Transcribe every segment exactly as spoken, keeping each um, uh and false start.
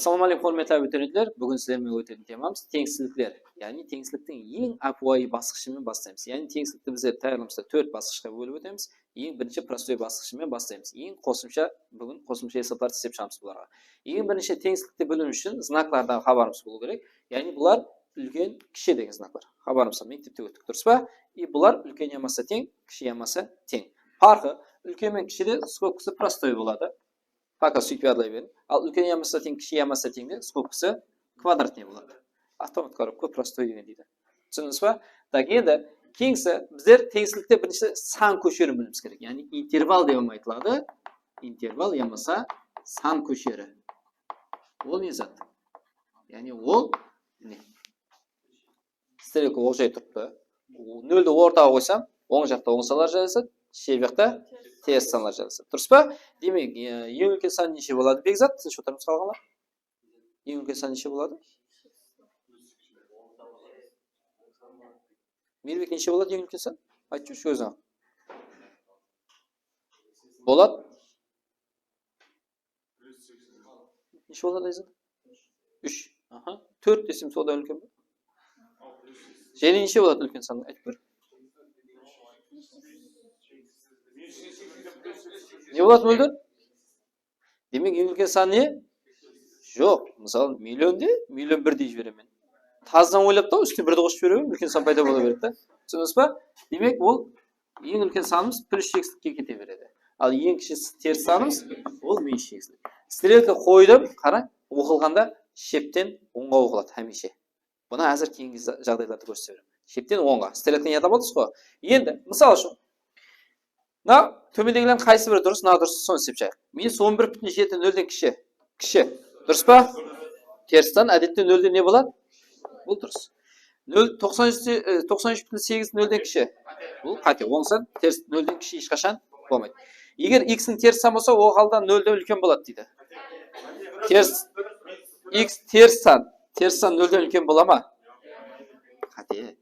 Assalawma áleykum, húrmetli abiturientler. Búgin sizler menen ótetuǵın temamız teńsizlikler. Yaǵnıy teńsizliktiń eń ápiwayı basqıshı menen baslaymız. Yaǵnıy teńsizlikti bizler tayarlamızda tórt basqıshqa bólip ótemiz. Eń birinshi prostoy basqıshı menen baslaymız. Eń qosımsha, búgin qosımsha esaplardı islep shıǵamız bularǵa. Eń birinshi teńsizlikti biliw ushın znaklardan xabarımız bolıw kerek. Yaǵnıy bular úlken, kishi degen znaklar. Xabarımızda mektepte óttik, durıs pa? I bular úlken yamasa teń, kishi yamasa teń. Parqı, úlken menen kishide skobkası prostoy boladı. Пока sóytip yadlay beriń. Al úlken yamasa teń, kishi yamasa teńde skobkası kvadratnıy boladı. Avtomat korobka prostoy degen deydi. Túsindińiz ba? Tak, endi keyingisi bizler teńsizlikte birinshi san kósherin biliwimiz kerek. Yaǵnıy interval dep hám aytıladı. Interval yamasa san kósheri. Ol ne zat? Yaǵnıy ol, mine, strelka oqjay turıptı. Noldi ortaǵa qoysam, oń jaqta oń sanlar jaylasadı, shep jaqta teris sanlar jaylasadı. Durıs pa? Demek, e, eń úlken san neshe boladı? Bekzat, tınısh otırmız, qalǵanlar. Eń úlken san neshe boladı? Mirbek, neshe boladı eń úlken san? Aytıp júrshi óziń. Bolad. Neshe boladı, Ayzat? Úsh. Aha. Tórt desem, sodan úlken be? Jáne neshe boladı úlken san? Aytıp kór. Ne boladı, Móldir? Demek, eń úlken san ne? Joq. Mısalı, million de, million bir dey jiberemen. Tazadan oylap ta, ústine birdi qosıp jiberemen, úlken san payda bola beredi da. Túsindińiz ba? Demek, ol eń úlken sanımız plyus sheksizlikke kete beredi. Al, eń kishi teris sanımız, ol minus sheksizlik. Strelka qoydım, qarań, oqılǵanda shepten ońǵa oqıladı hámiyshe. Bunı házir keyingi za-, jaǵdaylarda kórsetip beremen. Shepten ońǵa. Strelkanı yadlap aldıńız ǵo. Endi, mısal ushın, mına tómendegilerdiń qaysı biri durıs, nadurıs, sonı islep shıǵayıq. Minus on bir pútin jeti nolden kishi. Kishi. Durıs pa? Teris san, ádette, nolde ne boladı? Bul durıs. Nol, toqsan úsh, e, toqsan úsh pútin segiz nolden kishi. Bul qáte. Oń san, teris, nolden kishi hesh qashan bolmaydı. Eger x-tiń teris san bolsa, ol halda nolden úlken boladı deydi. Teris, x teris san, teris san nolden úlken bola ma? Qáte.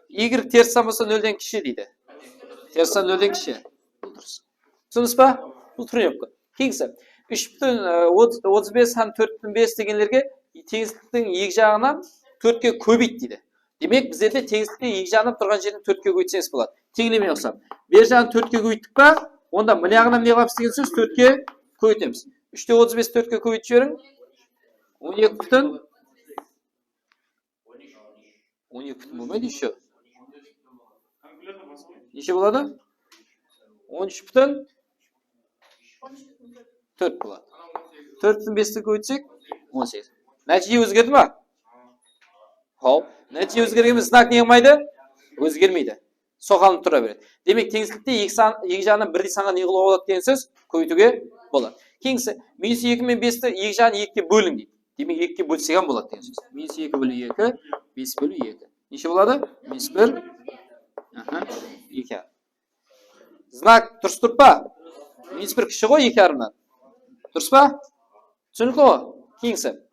Y teris san bolsa, nolden kishi deydi. Teris san nolden kishi. Bul durıs. Túsindińiz ba? Bul triyobka. Keyingisi, úsh pútin, e, otız, otız bes hám tórt pútin bes degenlerge teńsizliktiń eki jaǵınan tórtke kóbeyt deydi. Demek, bizlerde teńsizlikte eki jaǵınan turǵan jerin tórtke kóbeytseńiz boladı. Teńleme uqsap. Ber jaǵın tórtke kóbeyttik pa? Onda mına jaǵınan ne qılamız degen sóz? Tórtke kóbeytemiz. Úshte otız besti tórtke kóbeytip jiberiń. On eki pútin. On eki pútin bolmaydı ещё. Neshe boladı? On úsh pútin tórt boladı. Tórt pútin besti kóbeytsek, on segiz. Nátiyje ózgerdi ma? Haw, nátiyje ózgergen emes, znak ne qılmaydı? Ózgermeydi. Sol halınan tura beredi. Demek, teńsizlikte eki san, eki jaǵınan birdey sanǵa ne qılıwǵa boladı degen sóz? Kóbeytiwge boladı. Keyingisi, minus eki menen besti eki jaǵınan ekige bóliń deydi. Demek, ekige bólsek hám boladı degen sóz. Minus eki bóliw eki, bes bóliw eki. Neshe boladı? Minus bir. Aha, eki. Znak durıs turıp pa? Minus bir kishi ǵoy eki yarımnan. Durıs pa? Túsinikli ǵoy. Keyingisi.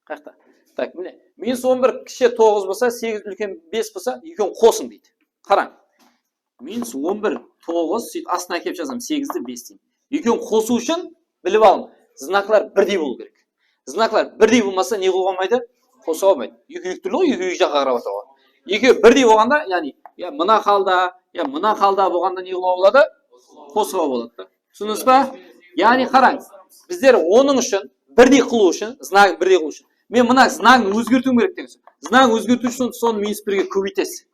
Qayaqta? Tak, mine. Minus on bir kishi toǵız bolsa, segiz úlken bes bolsa, ekewin qosıń deydi. Qarań. Minus on bir, toǵız, sóytip astına kelip jazam, segizdi bes deymen. Ekewin qosıw ushın bilip alıń, znaklar birdey bolıw kerek. Znaklar birdey bolmasa, ne qılıwǵa bolmaydı? Qosıwǵa bolmaydı. Ekewi eki túrli ǵoy, ekewi eki jaqqa qarap atır ǵoy. Ekewi birdey bolǵanda, yaǵnıy, ya mına halda, ya mına halda bolǵanda ne qılıwǵa boladı? Qosıwǵa boladı da. Túsindińiz ba? Yaǵnıy qarań, bizler onıń ushın, birdey qılıw ushın, znagın birdey qılıw ushın, men mına znagın ózgertiwim kerek degen sóz. Znagın ózgertiw ushın sonı minus birge kóbeytesiz.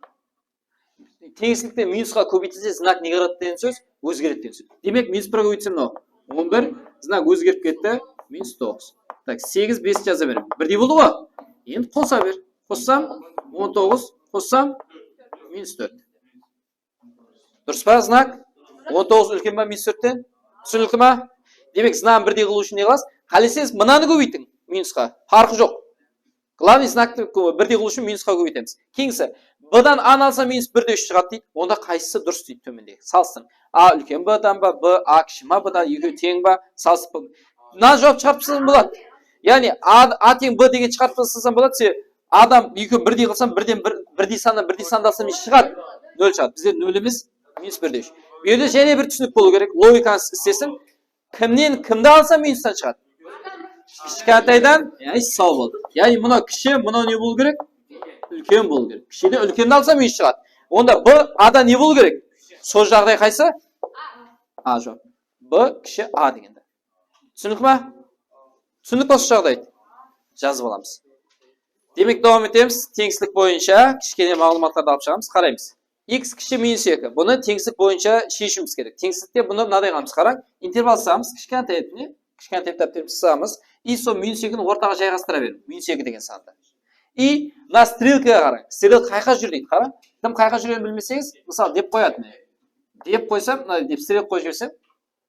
Teńsizlikte minusqa kóbeytilse, znak ne qıladı degen sóz? Ózgeredi degen sóz. Demek, minus birge kóbeytsem, mınaw on bir, znak ózgerip ketti, minus toǵız. Tak, segiz, bes jaza beremen. Birdey boldı ǵoy. Endi qosa ber. Qossam, on toǵız, qossam, minus tórt. Durıs pa znak? On toǵız úlken ba minus tórtten? Túsinikli ma? Demek, znagın birdey qılıw ushın ne qılasız? Qáleseńiz, mınanı kóbeytiń minusqa. Parqı joq. Главный znaktı kó-, birdey qılıw ushın minusqa kóbeytemiz. Keyingisi, B-dan A-nı alsa minus bir de úsh shıǵadı deydi. Onda qaysısı durıs deydi tómendegi. Salıstırıń. A úlken B-dan ba, B, A kishi ma B-dan, ekewi teń ba? Salıstırıp, mına juwap shıǵarıp taslasam boladı. Yaǵnıy A, A teń B degen shıǵarıp taslasam boladı. Sebebi A-dan ekewin birdey qılsam, birden bir, birdey sannan birdey sandı alsam ne shıǵadı? Nol shıǵadı. Bizde nolimiz minus bir de úsh. Bu jerde jáne bir túsinik bolıw kerek. Logikanı is-, islesin. Kimnen kimdi alsa minustan shıǵadı? Kishkentaydan, yaǵnıy saw boldı. Yaǵnıy mınaw kishi, mınaw ne bolıw kerek? Úlken bolıw kerek. Kishiden úlkendi alsa minus shıǵadı. Onda B A dan ne bolıw kerek? Sol jaǵday qaysı? A joq. B kishi A degende. Túsinik pa? Túsinik pa usı jaǵday? Jazıp alamız. Demek, dawam etemiz. Teńsizlik boyınsha kishkene maǵlıwmatlardı alıp shıǵamız, qaraymız. X kishi minus eki. Bunı teńsizlik boyınsha sheshiwimiz kerek. Teńsizlikte bunı mınaday qılamız, qarań. Interval sızamız, kishkentay etip, ne? Kishkentay etip dápterimizdi sızamız. I sol minus ekini ortaǵa jayǵastıra beriń. Minus eki degen sandı. I mına strelkaǵa qarań. Strelka qayqa júr deydi, qarań. Kim qayqa júrgenin bilmeseńiz, mısal, dep qoyadı, mine. Dep qoysam, mına dep strelka qoyıp jibersem,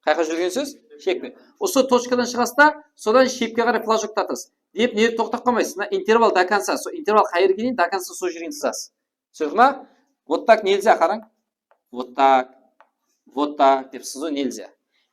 qayqa júrgen sóz? Shepke. Usı tochkadan shıǵasız da, sodan shepke qaray flajok tartasız. Dep, nede toqtap qalmaysız. Mına interval до конца, sol interval qayerge deyin, до конца sol jerge sızasız. Túsindik ma? Вот так нельзя, qarań. Вот так. Вот так dep sızıw нельзя.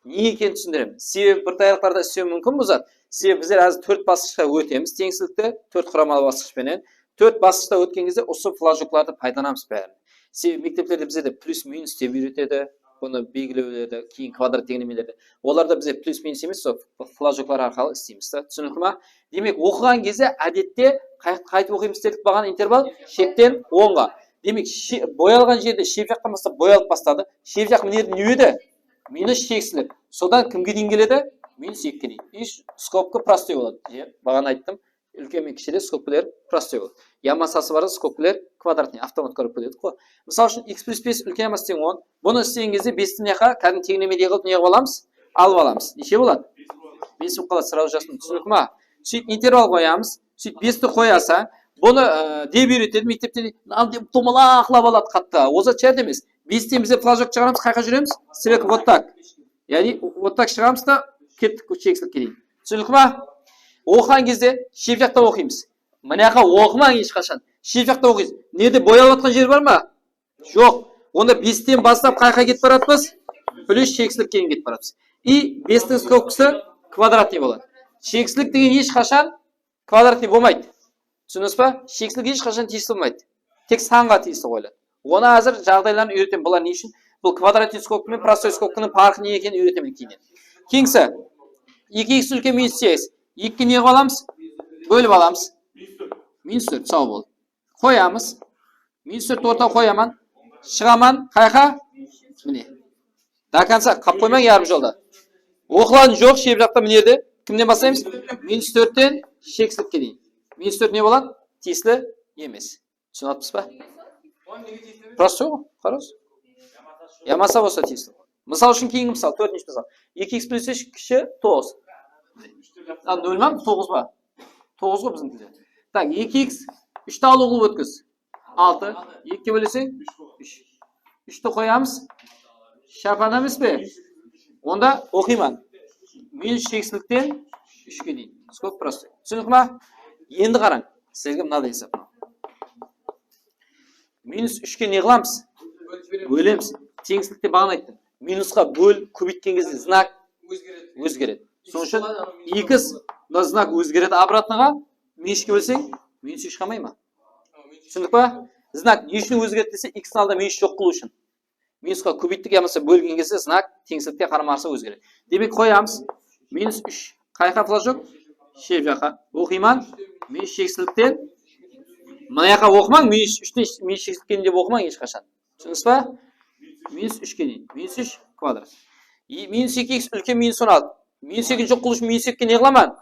Ne ekenin túsindiremen. Sebebi bir tayarlıqlarda islewim múmkin bul zat. Sebebi bizler házir tórt basqıshqa ótemiz teńsizlikti, tórt quramalı basqısh penen. Tórt basqıshta ótken gezde usı flajoklardı paydalanamız bárin. Sebebi mekteplerde bizlerdi plyus minus dep úyretedi. Bunı belgilewlerde, keyin kvadrat teńlemelerde. Olarda bizler plyus minus emes, sol flajoklar arqalı isleymiz da. Túsinikli ma? Demek, oqıǵan gezde ádette qay-, qaytıp oqıymız dedik baǵana interval? Shepten ońǵa. Demek, she-, boyalǵan jerde shep jaqtan baslap boyalıp basladı. Shep jaq mınerdi ne edi? Minus sheksizlik. Sodan kimge deyin keledi? Minus ekige deyin. I skobka prostoy boladı. Baǵana ayttım. Úlken menen kishide skobkalar prostoy boladı. Yamasası barda skobkalar kvadratnıy, avtomat korobka dedik ǵoy. Mısal ushın, x plyus bes úlken yamasa teń on. Bunı islegen gezde besti mına jaqqa kádimgi teńlemedey qılıp ne qılıp alamız? Alıp alamız. Neshe boladı? Bes bolıp qaladı, сразу jazdım. Túsinikli ma? Sóytip interval qoyamız. Sóytip besti qoyasań. Bunı, e, dep úyretedi mektepte. Al dep domalaqlap aladı qattı. O zat shart emes. Besten bizler flajok shıǵaramız, qayqa júremiz? Strelka вот так. Yaǵnıy вот так shıǵamız da kettik sheksizlikke deyin. Túsinikli ma? Oqıǵan gezde shep jaqta oqıymız. Mına jaqqa oqımań hesh qashan. Shep jaqta oqıysız. Nede boyalıp atqan jer bar ma? Joq. Onda besten baslap qayqa ketip baratpız? Plyus sheksizlikke deyin ketip baratpız. I bestiń skobkası kvadratnıy boladı. Sheksizlik degen hesh qashan kvadratnıy bolmaydı. Túsindińiz ba? Sheksizlik hesh qashan tiyisli bolmaydı. Tek sanǵa tiyisli qoyıladı. Onı házir jaǵdayların úyretemen. Bular ne ushın? Bul kvadratnıy skobka menen prostoy skobkanıń parqı ne ekenin úyretemen keyin. Keyingisi, eki x úlken minus segiz. Ekige ne qılıp alamız? Bólip alamız. Minus tórt, saw bol. Qoyamız. Minus tórt ortaǵa qoyaman. Shıǵaman. Qayqa? Mine. До конца qap qoymań yarım jolda. Oqıladı joq, shep jaqta mına jerde. Kimnen baslaymız? Minus tórtten sheksizlikke deyin. Minus tórt ne boladı? Tiyisli emes. Túsinip atırmız ba? Prostoy ǵoy, qarań. Yamasa bolsa tiyisli. Mısal ushın, keyingi mısal, tórtinshi mısal. Eki x plyus úsh kishi toǵız. A, nol ma? Toǵız ba? Toǵız ǵoy biziń tilde. Tak, eki x, úshti alıw qılıp ótkiz. Altı. Ekige bóleseń? Úsh. Úshti qoyamız. Shapana emes pe? Onda oqıyman. Minus sheksizlikten úshke deyin. Skobka prostoy. Túsinikli ma? Endi qarań. Sizlerge mınaday esap. Minus úshke ne qılamız? Bólemiz. Teńsizlikte baǵana ayttım. Minusqa ból, kóbeytken gezde znak ózgeredi. Sonıń ushın x, mına znak ózgeredi, обратныйǵa. Minus úshke bólseń, minus úsh qalmay ma? Túsindik pa? Znak ne ushın ózgeredi dese, x-tiń aldında minus joq qılıw ushın. Minusqa kóbeyttik yamasa bólgen gezde znak teńsizlikte qarama-qarsı ózgeredi. Demek, qoyamız. Minus úsh. Qayqa flajok? Shep jaqqa. Oqıyman. Minus sheksizlikten. Mına jaqqa oqımań. Minus úshten minus sheksizlikke dep oqımań hesh qashan. Túsindińiz ba? Minus úshke deyin. Minus úsh kvadrat. E, minus eki x úlken minus on altı. Minus ekini joq qılıw ushın minus ekige ne qılaman?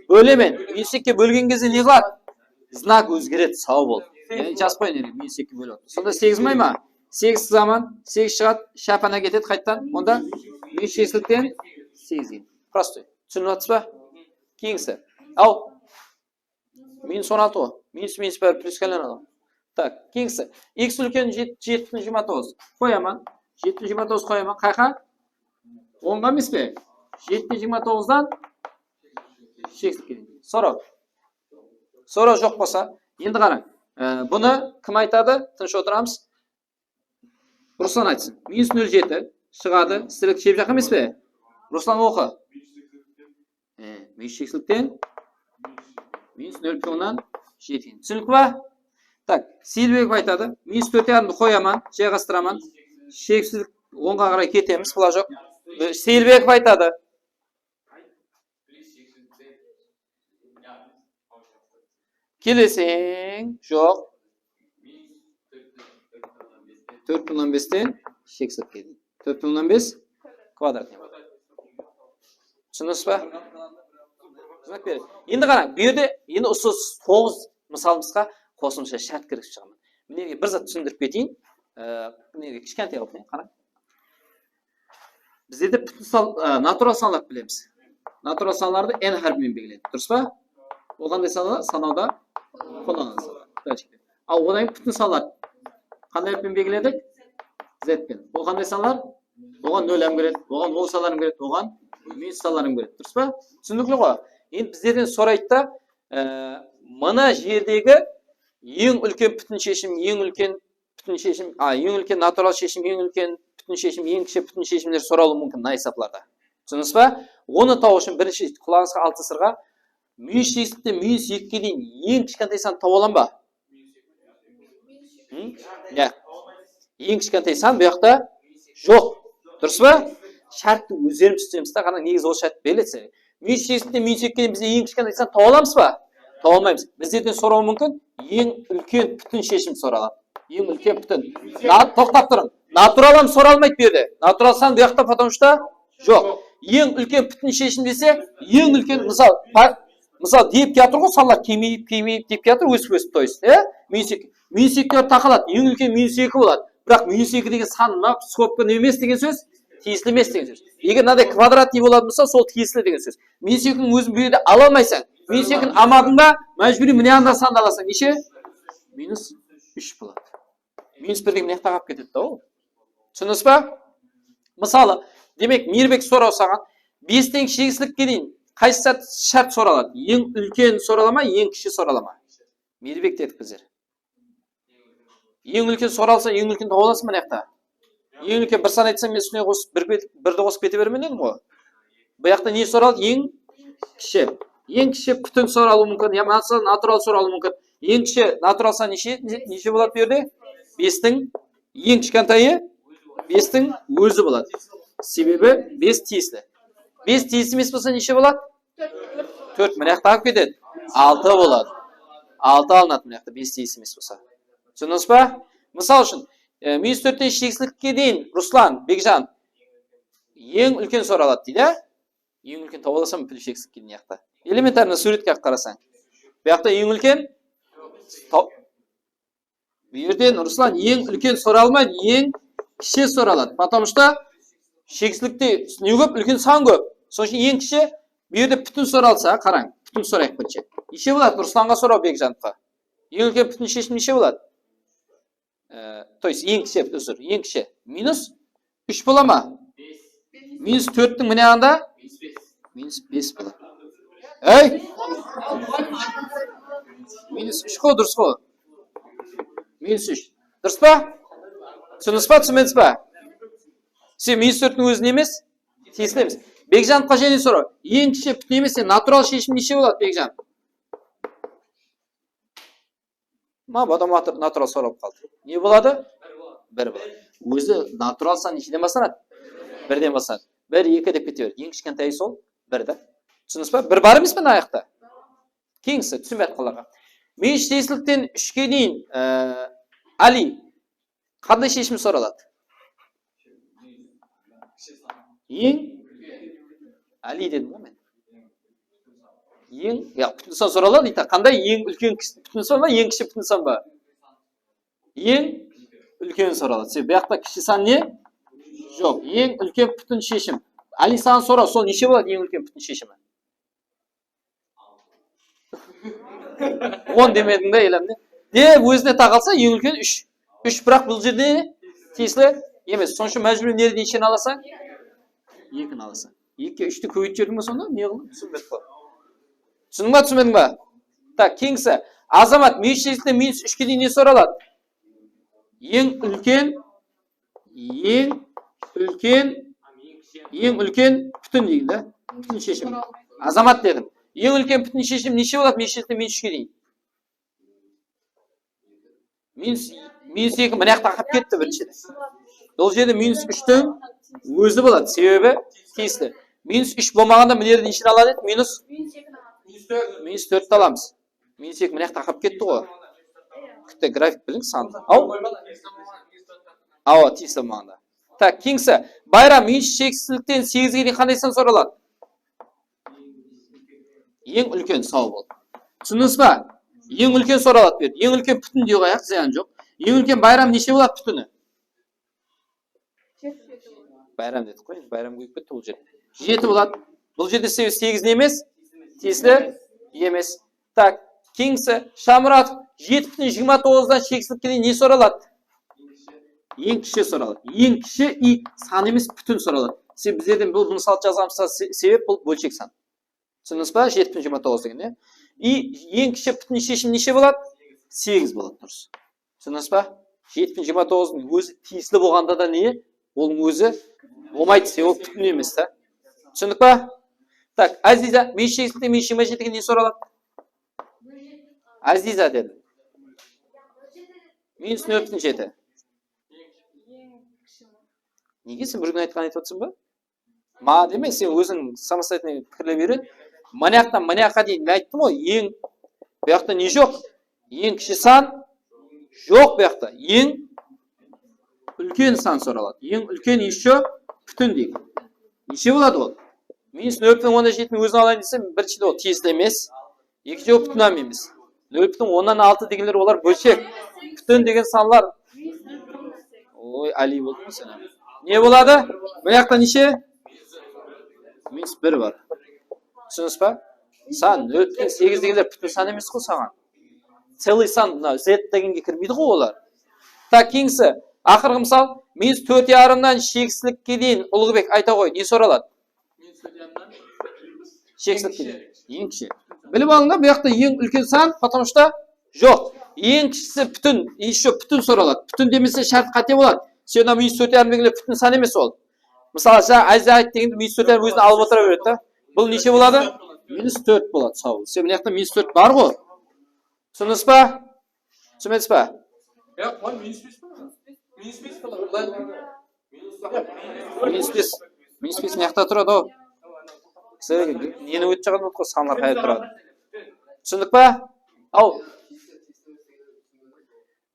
Bólemen. Minus ekige bólgen gezde ne qıladı? Znak ózgeredi, saw bol. Yaǵnıy jazıp qoyayın, minus ekige bólip atır. Sonda segiz may ma? Segiz sızaman, segiz shıǵadı, shapana ketedi qaytadan. Onda minus sheksizlikten segizge. Prostoy. Túsinip atırsız ba? Keyingisi. Al. Minus on altı ǵoy. Minus minus bári pluske aylanadı ǵoy. Tak, keyingisi. X úlken jet-, jeti jigirma toǵız. Qoyaman. Jeti jigirma toǵız qoyaman. Qayqa? Onǵa emes pe? Jeti jigirma toǵızdan sheksizlikke deyin. Soraw. Soraw joq bolsa, endi qarań. E, bunı kim aytadı? Tınısh otıramız. Ruslan aytsın. Minus nol jeti shıǵadı. Sizlerge shep jaq emes pe? Ruslan, oqı. E, minus sheksizlikten minus nol pútin onnan jeti. Túsinikli ba? Tak, Seyilbekov aytadı. Minus tórt yarımdı qoyaman, jayǵastıraman. Sheksizlik onǵa qaray ketemiz, bula joq. E, Seyilbekov aytadı. Keleseń, joq. Tórt pútin onnan besten sheksizlikke deyin. Tórt pútin onnan bes kvadratnıy. Túsindińiz ba? Endi qarań, bu jerde endi usı toǵız mısalımızǵa qosımsha shárt kirgizip shıǵaman. Mine, bir zat túsindirip keteyin. E, mine, kishkentay qılıp, qarań. Bizlerde pútin san, e, natural sanlardı bilemiz. Natural sanlardı n hárpinen belgilenedi, durıs pa? Ol qanday sanlar? Sanawda qollanılǵan sanlar. Точка. Al, odan keyin pútin sanlar qanday hárpinen belgiledik? Z penen. Ol qanday sanlar? Oǵan nol hám kiredi, oǵan oń sanlar hám kiredi, oǵan minus sanlar hám kiredi. Durıs pa? Túsinikli ǵoy. Endi bizlerden soraydı da, e, mına jerdegi eń úlken pútin sheshim, eń úlken pútin sheshim, a, eń úlken natural sheshim, eń úlken pútin sheshim, eń kishi pútin sheshimler soralıwı múmkin mına esaplarda. Túsindińiz ba? Onı tabıw ushın birinshi qulaǵıńızǵa altın sırǵa minus sheksizlikten minus ekige deyin eń kishkentay sandı taba alam ba? Hı? Ya. Eń kishkentay san bu jaqta joq. Durıs pa? Shártti ózlerimiz túsinemiz da, qarań, negizi ol shárt beriledi. Minus sheksizlikten minus ekige deyin bizler eń kishkentay sandı taba alamız ba? Taba almaymız. Bizlerden sorawı múmkin, eń úlken pútin sheshim soraladı. Eń úlken pútin. Na-, toqtap turıń. Natural hám soralmaydı bu jerde. Natural san bu jaqta, потому что joq. Eń úlken pútin sheshim dese, eń úlken, mısal, pa-, mısal, deyip kiyatır ǵoy, sanlar kemeyip, kemeyip, deyip kiyatır, ósip, ósip, то есть, e? Minus eki, minus eki taqaladı, eń úlken minus eki boladı. Biraq minus eki degen san mına skobka ne emes degen sóz? Tiyisli emes degen sóz. Eger mınaday kvadratnıy bolatuǵın bolsa, sol tiyisli degen sóz. Minus ekiniń ózin bu jerde ala almaysań. Minus ekini almadıń ba, májbúriy mına janında sandı alasań. Neshe? Minus úsh boladı. Minus bir degen mına jaqta qalıp ketedi da ol. Túsindińiz ba? Mısalı, demek, Miyirbek soraw saǵan, besten sheksizlikke deyin qaysı shárt, shárt soraladı? Eń úlken sorala ma, eń kishi sorala ma? Miyirbek dedik bizler. Eń úlken soralsa, eń úlken taba alasız mına jaqta. Eń úlken bir san aytsam, men ústine qosıp, bir bet-, birdi qosıp kete beremen dedim ǵoy. Bu jaqta ne soraldı? Eń kishi. Eń kishi pútin soralıwı múmkin, ya mınadan natural soralıwı múmkin. Eń kishi natural san neshe, ne-, neshe boladı bu jerde? Bestiń eń kishkentayı bestiń ózi boladı. Sebebi bes tiyisli. Bes tiyisli emes bolsa neshe boladı? Tórt, mına jaqta alıp ketedi. Altı boladı. Altı alınadı mına jaqta, bes tiyisli emes bolsa. Túsindińiz ba? Mısal ushın, e, minus tórtten sheksizlikke deyin, Ruslan, Bekjan, eń úlken soraladı deydi, á? Eń úlken taba alasań, pútin sheksizlikke deyin mına jaqta. Elementarno súwretke qarasań. Bu jaqta eń úlken ta-, Bu jerden, Ruslan, eń úlken soralmaydı, eń kishi soraladı. Потому что sheksizlikte ne kóp? Úlken san kóp. Sonıń ushın eń kishi, bu jerde pútin soralsa, qarań, pútin sorayıq birinshi. Neshe boladı? Ruslanǵa soraw, Bekjanovqa. Eń úlken pútin sheshim neshe boladı? E, то есть, eń kishi, uzr, eń kishi. Minus úsh bola ma? Minus tórttiń mine anda? Minus bes bola. Ey! Minus úsh qo, durıs qo. Minus úsh. Durıs pa? Túsindińiz ba, túsinbedińiz ba? Sen minus tórttiń ózin emes, tiyisli emes. Bekjanovqa jáne soraw. Eń kishi pútin emes, sen natural sheshim neshe boladı, Bekjan? Ma, bu adam atır-, natural soralıp qaldı. Ne boladı? Bir boladı. Ózi natural san nesheden baslanadı? Birden baslanadı. Bir, eki dep kete beredi. Eń kishkentayı sol bir da. Túsindińiz ba? Bir bar emes pe mına ayaqta? Keyingisi, túsinbey atqanlarǵa. Minus sheksizlikten úshke deyin, e, Ali, qanday sheshim soraladı? Eń, Ali dedim ǵoy men. Eń, ya, pútin san soraladı, ita, qanday eń úlken kishi pútin san ba, eń kishi pútin san ba? Eń úlken soraladı. Sebebi bu jaqta kishi san ne? Joq. Eń úlken pútin sheshim. Ali, saǵan soraw, sol neshe boladı, eń úlken pútin sheshimi? On demediń be, elamne? De, ózine taqalsa, eń úlken úsh. Úsh, biraq bul jerde tiyisli emes. Sonıń ushın májbúriy nereden nesheni alasań? Ekini alasań. Ekige úshti kóbeytip jiberdiń be sonda? Ne qıldıń? Túsinbediń ba? Túsindiń ba, túsinbediń ba? Tak, keyingisi. Azamat, minus sheksizlikten minus úshke deyin ne soraladı? Eń úlken Eń úlken, eń úlken pútin deydi da. Pútin sheshim. Azamat dedim. Eń úlken pútin sheshim neshe boladı? Minus sheksizlikten minus úshke deyin. Minus, minus eki mına jaqta aqıp ketti birinshiden. Bul jerde minus úshtiń ózi boladı. Sebebi tiyisli. Minus úsh bolmaǵanda mına jerden nesheni aladı edi? Minus, minus tórtti alamız. Minus eki mına jaqta aqırıp ketti ǵoy. Bitta grafik biliń sandı. Aw? Awa, tiyisli bolmaǵanda. Tak, keyingisi. Bayram, minus sheksizlikten segizge deyin qanday san soraladı? Eń úlken, saw bol. Túsindińiz ba? Eń úlken soraladı bu jerde. Eń úlken pútin dey qoyayıq, zıyan joq. Eń úlken Bayram neshe boladı pútini? Bayram dedik qoy, endi Bayram kóyip ketti bul jerde. Jeti boladı. Bul jerde se-, segiz ne emes? Tiyisli emes. Tak, keyingisi, Shamuratov, jeti pútin jigirma toǵızdan sheksizlikke deyin ne soraladı? Eń kishi soraladı. Eń kishi i san emes, pútin soraladı. Sen bizlerden bul mısal jazǵanımızǵa se-, sebep bul bólshek san. Túsindińiz ba? Jeti pútin jigirma toǵız degen, ya? I eń kishi pútin sheshim neshe boladı? Segiz boladı, durıs. Túsindińiz ba? Jeti pútin jigirma toǵızdıń ózi tiyisli bolǵanda da ne? Onıń ózi bolmaydı, sebebi ol pútin emes ta. Túsindik pa? Tak, Aziza, minus sheksizlikte minus jigirma jetige ne soraladı? Aziza dedi. Minus nol pútin jeti. Nege sen bir kún aytqan aytıp atırsań ba? Ma deme, sen óziń самостоятельно pikirlep úyren. Mına jaqtan mına jaqqa deyin men ayttım ǵoy, eń, bu jaqta ne joq? Eń kishi san joq bu jaqta. Eń úlken san soraladı. Eń úlken ещё pútin deyik. Neshe boladı ol? Minus nol pútin onnan jetiniń ózin alayın desem, birinshide ol tiyisli emes. Ekinshi, ol pútin hám emes. Nol pútin onnan altı degenler olar bólshek. Pútin degen sanlar. Oy, áliy boldıń ǵoy sen. Ne boladı? Mına jaqta neshe? Minus bir bar. Túsindińiz ba? San, nol pútin segiz degenler pútin san emes ǵoy saǵan. Целый san, mına Z degenge kirmeydi ǵoy olar. Tak, keyingisi. Aqırǵı mısal. Minus tórt yarımnan sheksizlikke deyin, Uluǵbek, ayta ǵoy, ne soraladı? Sheksizlik keledi. Eń kishi. Bilip alıń da, bu jaqta eń úlken san, потому что joq. Eń kishisi pútin, ещё pútin soraladı. Pútin demese, shárt qáte boladı. Sen minus tórt yarım degenler pútin san emes ol. Mısalı, jańa Aziza ayt degende minus tórt yarım ózin alıp otıra beredi da. Bul neshe boladı? Minus tórt boladı, saw bol. Sen mına jaqta minus tórt bar ǵoy. Túsindińiz ba? Túsinbedińiz ba? Yoq, ol minus bes pa? Minus bes pa? Minus bes. Minus bes mına jaqta turadı-aw. Sizler neni ótip shıǵan boldı ǵoy, sanlar qayerda turadı? Túsindik pa? Aw.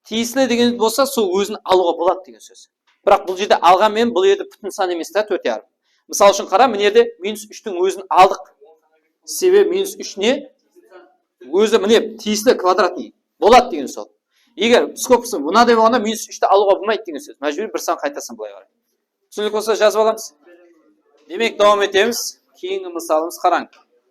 Tiyisli degen bolsa, sol ózin alıwǵa boladı degen sóz. Biraq bul jerde alǵan menen bul jerde pútin san emes ta, tórt yarım. Mısal ushın qara, mına jerde minus úshtiń ózin aldıq. Sebebi minus úsh ne? Ózi mine tiyisli, квадратный. Boladı degen sol. Eger skobkası mınaday bolǵanda minus úshti alıwǵa bolmaydı degen sóz. Májbúriy bir san qaytasań bılay qaray. Túsinikli bolsa jazıp alamız. Demek, dawam etemiz. Keyingi mısalımız qarań.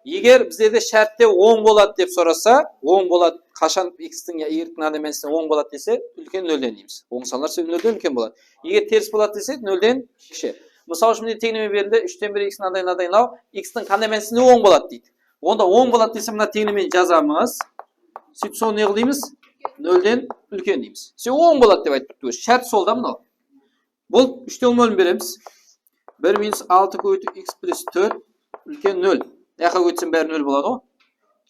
Eger bizlerde shártte oń boladı dep sorasa, oń boladı, qashan x-tiń ya y-tiń ornına menen oń boladı dese, úlken nolden deymiz. Oń sanlar sebebi nolden úlken boladı. Eger teris boladı dese, nolden kishi. Mısal ushın, mine, teńleme berildi, úshten bir x mınaday, mınaday, mınaw, x-tiń qanday mánisinde oń boladı deydi. Onda oń boladı dese, mına teńlemeni jazamız. Sóytip, sonı ne qıl deymiz? Nolden úlken deymiz. Sen oń boladı dep aytıp turıptı ózi. Shárt sol da mınaw. Bul úshten bólim beremiz. Bir minus altı kóbeytiw x plus tórt úlken nol. Mına jaqqa kóbeytsem bári nol boladı ǵoy.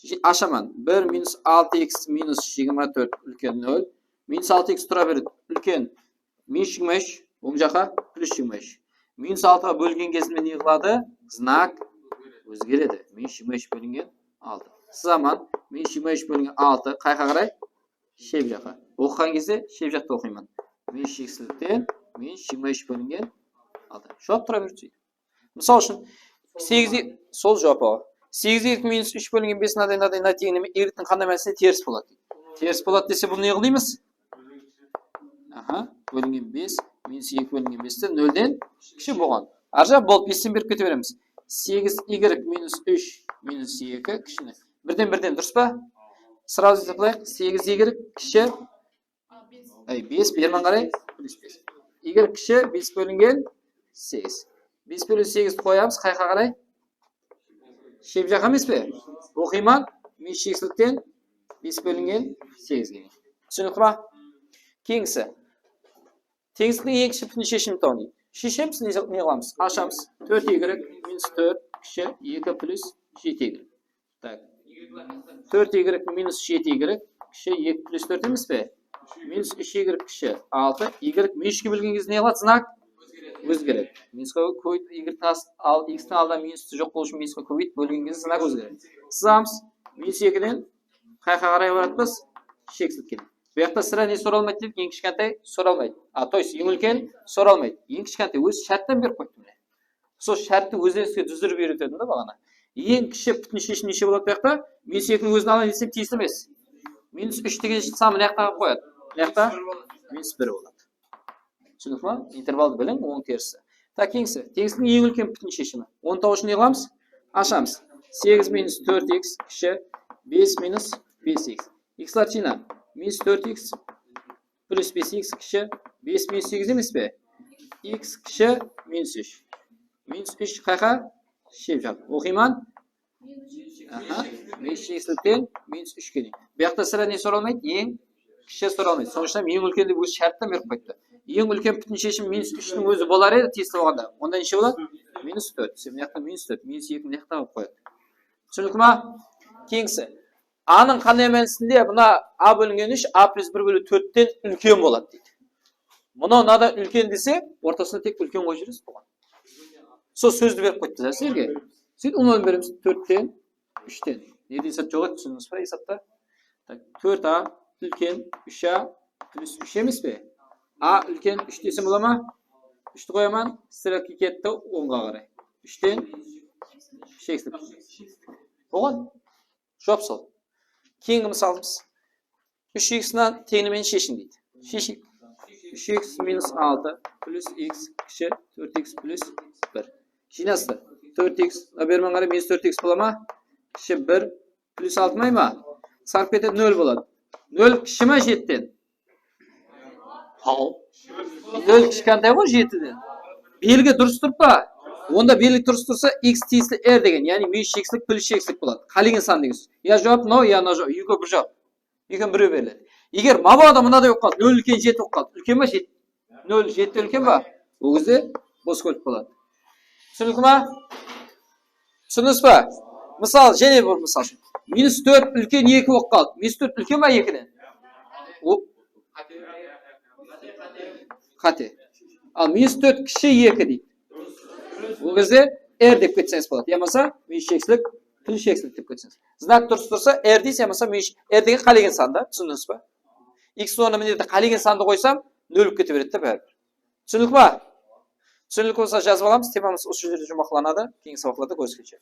Je-, ashaman. Bir minus altı x minus jigirma tórt úlken nol. Minus altı x tura beredi. Úlken minus jigirma úsh, oń jaqqa plus jigirma úsh. Minus altıǵa bólgen gezinde ne qıladı? Znak ózgeredi. Minus jigirma úsh bólingen altı. Sızaman. Minus jigirma úsh bólingen altı. Qayqa qaray? Shep jaqqa. Oqıǵan gezde shep jaqta oqıyman. Minus sheksizlikten minus jigirma úsh bólingen altı. Juwap tura beredi. Mısal ushın, segiz, sol juwap awa. Segiz y minus úsh bólingen bes mınaday, mınaday, mınaday teńleme y-tiń qanday mánisinde teris boladı deydi. Teris boladı dese, bunı ne qılaymız? Aha, bólingen bes, minus eki bólingen bes te nolden kishi bolǵan. Arjaǵı bolıp, besten berip kete beremiz. Segiz y minus úsh minus eki kishine. Birden, birden, durıs pa? Сразу esaplayıq. Segiz y kishi Ay, bes, berman qaray, plus bes. Y kishi bes bólingen segiz. Bes bólingen segizdi qoyamız, qayqa qaray? Shep jaq emes pe? Oqıyman, minus sheksizlikten bes bólingen segizge. Túsinikli ma? Keyingisi. Teńsizliktiń eń kishi pútin sheshimin tabıń deydi. Sheshemiz, ne, ne qılamız? Ashamız. Tórt y minus tórt kishi eki plus jeti y. Tak. Tórt y minus jeti y kishi eki plus tórt emes pe? Minus úsh y kishi altı, y minus úshke bólgen gezde ne qıladı? Znak ózgeredi. Minusqa kóbeyt, y tas, al, x-tiń aldında minustı joq qılıw ushın minusqa kóbeyt, bólgen gezde znak ózgeredi. Sızamız. Minus ekiden Qayaqqa qaray baratpız? Sheksizlikke. Bu jaqta sirá ne soralmaydı dedik? Eń kishkentay soralmaydı. A, то есть, eń úlken soralmaydı. Eń kishkentay ózi shártten berip qoyıptı mine. Sol shártti ózlerińizge dúzdirip úyretedim da baǵana. Eń kishi pútin sheshim neshe boladı bu jaqta? Minus ekiniń ózin alayın desem, tiyisli emes. Minus úsh degen san mına jaqta qalıp qoyadı. Mına jaqta minus bir boladı. Túsinikli ma? Intervaldı biliń, onıń terisi. Tak, keyingisi. Teńsizlikteń eń úlken pútin sheshimi. Onı tabıw ushın ne qılamız? Ashamız. Segiz minus tórt iks kishi bes minus bes iks. Ikslar shıǵadı. Minus tórt iks plus bes iks kishi bes minus segiz emes pe? Iks kishi minus úsh. Minus úsh qayqa? Shep jaq. Oqıyman. Aha, minus sheksizlikten minus úshke deyin. Bu jaqta sirá ne soralmaydı? Eń kishi soralmaydı. Sonıń ushın eń úlken dep ózi shártten berip qoyıptı. Eń úlken pútin sheshim minus úshtiń ózi bolar edi, tiyisli bolǵanda. Onda neshe boladı? Minus tórt. Sen mına jaqta minus tórt, minus eki mına jaqta qoyıp qoyadı. Túsinikli ma? Keyingisi. A-nıń qanday mánisinde mına A bólingen úsh A plus bir bóliw tórtten úlken boladı deydi. Mına mınadan úlken dese, ortasına tek úlken qoyıp jiberesiz buǵan. Sol sózdi berip qoyıptı da sizlerge. Sóytip, ulıwma beremiz tórtten, úshten. Neden esap joq edi, túsindińiz be esapta? Tak, tórt A úlken úsh A plus úsh emes pe? A úlken úsh desem bola ma? Úshti qoyaman, strelka ketti ońǵa qaray. Úshten sheksizlik. Bolǵan. Juwap sol. Keyingi mısalımız. Úsh iks nan teńlemeni sheshiń deydi. Sheshik. Úsh iks minus altı plus iks kishi tórt iks plus bir. Jıynastı. Tórt iks, mına bermen qaray, minus tórt iks bola ma? Kishi bir plus altı may ma? Sarp ketedi, nol boladı. Nol kishi ma jetiden? Haw. Nol kishkentay ǵoy jetiden. Belgi durıs turıp pa? Onda belgi durıs tursa, iks tiyisli R degen, yaǵnıy minus sheksizlik plus sheksizlik boladı. Qálegen san degen sóz. Ya juwap mınaw, ya mınaw juwap. Ekewi bir juwap. Ekewi birew beriledi. Eger mabada mınaday bolıp qaldı, nol úlken jeti bolıp qaldı. Úlken ba jeti? Nol jetiden úlken ba? Ol gezde bos kóplik boladı. Túsinikli ma? Túsindińiz ba? Mısal, jáne bir mısal ushın. Minus tórt úlken eki bolıp qaldı. Minus tórt úlken ba ekiden? O, qáte. Al, minus tórt kishi eki deydi. Ol gezde R dep ketseńiz boladı. Yamasa minus sheksizlik, plus sheksizlik dep ketseńiz. Znak durıs tursa, R deysiz, yamasa minus, R degen qálegen san da, túsindińiz ba? Iks ornına mine jerde qálegen sandı qoysam, nol bolıp kete beredi de báribir. Túsinikli ma? Túsinikli bolsa jazıp alamız, temamız usı jerde juwmaqlanadı. Keyingi sabaqlarda kóriskenshe.